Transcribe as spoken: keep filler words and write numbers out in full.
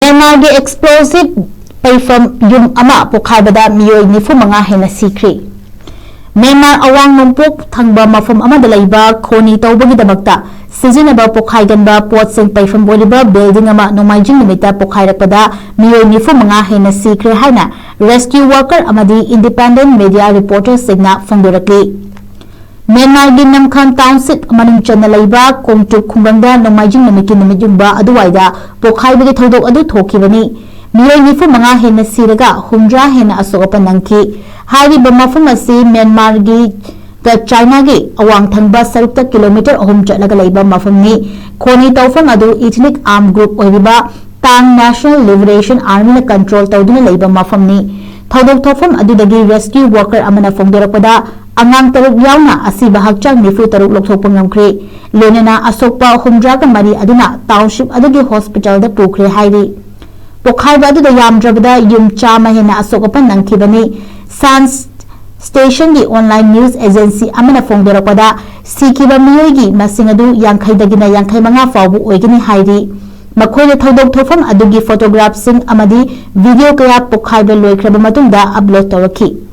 ꯃ꯭ꯌꯥꯟꯃꯥꯔꯒꯤ explosive ꯄꯩꯐꯝ ꯌꯨꯝ ꯑꯃ ꯄꯣꯈꯥꯏꯕꯗ ꯃꯤꯑꯣꯏ ꯅꯤꯐꯨ ꯃꯉꯥ ꯍꯦꯟꯅ ꯁꯤꯈ꯭ꯔꯦ꯫ ꯃ꯭ꯌꯥꯟꯃꯥꯔ ꯑꯋꯥꯡ ꯅꯣꯡꯄꯣꯛ ꯊꯪꯕ ꯃꯐꯝ ꯑꯃꯗ ꯂꯩꯕ ꯈꯣꯅꯤ ꯇꯧꯕꯒꯤꯗꯃꯛꯇ ꯁꯤꯖꯤꯟꯅꯕ ꯄꯣꯈꯥꯏꯒꯟꯕ ꯄꯣꯠꯁꯤꯡ ꯄꯩꯐꯝ ꯑꯣꯏꯔꯤꯕ ꯕꯤꯜꯗꯤꯡ ꯑꯃ ꯅꯣꯡꯃꯥꯏꯖꯤꯡ ꯅꯨꯃꯤꯠꯇ ꯄꯣꯈꯥꯏꯔꯛꯄꯗ ꯃꯤꯑꯣꯏ ꯅꯤꯐꯨ ꯃꯉꯥ ꯍꯦꯟꯅ ꯁꯤꯈ꯭ꯔꯦ ꯍꯥꯏꯅ ꯔꯦꯁꯀ꯭ꯌꯨ ꯋꯥꯔꯀꯔ ꯑꯃꯗꯤ ꯏꯟꯗꯤꯄꯦꯟꯗꯦꯟꯠ ꯃꯤꯗꯤꯌꯥ ꯔꯤꯄꯣꯔꯇꯔꯁꯤꯡꯅ ꯐꯣꯡꯗꯣꯔꯛꯂꯤ꯫ ꯃ꯭ꯌꯥꯟꯃꯥꯔꯒꯤ ꯅꯝꯈꯥꯟ ꯇꯥꯎꯟꯁꯤꯞ ꯃꯅꯨꯡ ꯆꯟꯅ ꯂꯩꯕ ꯀꯣꯡꯆꯨꯞ ꯈꯨꯡꯒꯪꯗ ꯅꯣꯡꯃꯥꯏꯖꯤꯡ ꯅꯨꯃꯤꯠꯀꯤ ꯅꯨꯃꯤꯠ ꯌꯨꯡꯕ ꯑꯗꯨꯋꯥꯏꯗ ꯄꯣꯈꯥꯏꯕꯒꯤ ꯊꯧꯗꯣꯛ ꯑꯗꯨ ꯊꯣꯛꯈꯤꯕꯅꯤ꯫ ꯃꯤꯑꯣꯏ ꯅꯤꯐꯨ ꯃꯉꯥ ꯍꯦꯟꯅ ꯁꯤꯔꯒ ꯍꯨꯝꯗ꯭ꯔꯥ ꯍꯦꯟꯅ ꯑꯁꯣꯛ ꯑꯄꯟ ꯅꯪꯈꯤ꯫ ꯍꯥꯏꯔꯤꯕ ꯃꯐꯝ ꯑꯁꯤ ꯃ꯭ꯌꯥꯟꯃꯥꯔꯒꯤ ꯒ ꯆꯥꯏꯅꯥꯒꯤ ꯑꯋꯥꯡ ꯊꯪꯕ ꯁꯔꯨꯛꯇ ꯀꯤꯂꯣꯃꯤꯇꯔ ꯑꯍꯨꯝ ꯆꯠꯂꯒ ꯂꯩꯕ ꯃꯐꯝꯅꯤ꯫ ꯈꯣꯅꯤ ꯇꯧꯐꯝ ꯑꯗꯨ ꯏꯊꯅꯤꯛ ꯑꯥꯔꯝ ꯒ꯭ꯔꯨꯞ ꯑꯣꯏꯔꯤꯕ ꯇꯥꯡ ꯅꯦꯁꯅꯦꯜ ꯂꯤꯕꯔꯦꯁꯟ ꯑꯥꯔꯃꯤꯅ ꯀꯟꯇ꯭ꯔꯣꯜ ꯇꯧꯗꯨꯅ ꯂꯩꯕ ꯃꯐꯝꯅꯤ꯫ ꯊꯧꯗꯣꯛ ꯊꯣꯛꯐꯝ ꯑꯗꯨꯗꯒꯤ ꯔꯦꯁꯀ꯭ꯌꯨ ꯋꯥꯔꯀꯔ ꯑꯃꯅ ꯐꯣꯡꯗꯣꯔꯛꯄꯗ ꯑꯉꯥꯡ ꯇꯔꯨꯛ ꯌꯥꯎꯅ ꯑꯁꯤꯕ ꯍꯛꯆꯥꯡ ꯅꯤꯐꯨ ꯇꯔꯨꯛ ꯂꯧꯊꯣꯛꯄ ꯉꯝꯈ꯭ꯔꯦ꯫ ꯂꯣꯏꯅꯅ ꯑꯁꯣꯛꯄ ꯍꯨꯝꯗ꯭ꯔꯥꯒ ꯃꯔꯤ ꯑꯗꯨꯅ ꯇꯥꯎꯟꯁꯤꯞ ꯑꯗꯨꯒꯤ ꯍꯣꯁꯄꯤꯇꯥꯜꯗ ꯄꯨꯈ꯭ꯔꯦ ꯍꯥꯏꯔꯤ꯫ ꯄꯣꯈꯥꯏꯕ ꯑꯗꯨꯗ ꯌꯥꯝꯗ꯭ꯔꯕꯗ ꯌꯨꯝ ꯆꯥꯝꯃ ꯍꯦꯟꯅ ꯑꯁꯣꯛ ꯑꯄꯟ ꯅꯪꯈꯤꯕꯅꯤ꯫ ꯁꯥꯟ ꯁ꯭ꯇꯦꯁꯟꯒꯤ ꯑꯣꯟꯂꯥꯏꯟ ꯅ꯭ꯌꯨꯁ ꯑꯦꯖꯦꯟꯁꯤ ꯑꯃꯅ ꯐꯣꯡꯗꯣꯔꯛꯄꯗ ꯁꯤꯈꯤꯕ ꯃꯤꯑꯣꯏꯒꯤ ꯃꯁꯤꯡ ꯑꯗꯨ ꯌꯥꯡꯈꯩꯗꯒꯤꯅ ꯌꯥꯡꯈꯩ ꯃꯉꯥ ꯐꯥꯎꯕ ꯑꯣꯏꯒꯅꯤ ꯍꯥꯏꯔꯤ꯫ ꯃꯈꯣꯏꯅ ꯊꯧꯗꯣꯛ ꯊꯣꯛꯐꯝ ꯑꯗꯨꯒꯤ ꯐꯣꯇꯣꯒ꯭ꯔꯥꯐꯁꯤꯡ ꯑꯃꯗꯤ ꯚꯤꯗꯤꯑꯣ ꯀꯌꯥ ꯄꯣꯈꯥꯏꯕ ꯂꯣꯏꯈ꯭ꯔꯕ ꯃꯇꯨꯡꯗ ꯑꯞꯂꯣꯗ ꯇꯧꯔꯛꯈꯤ꯫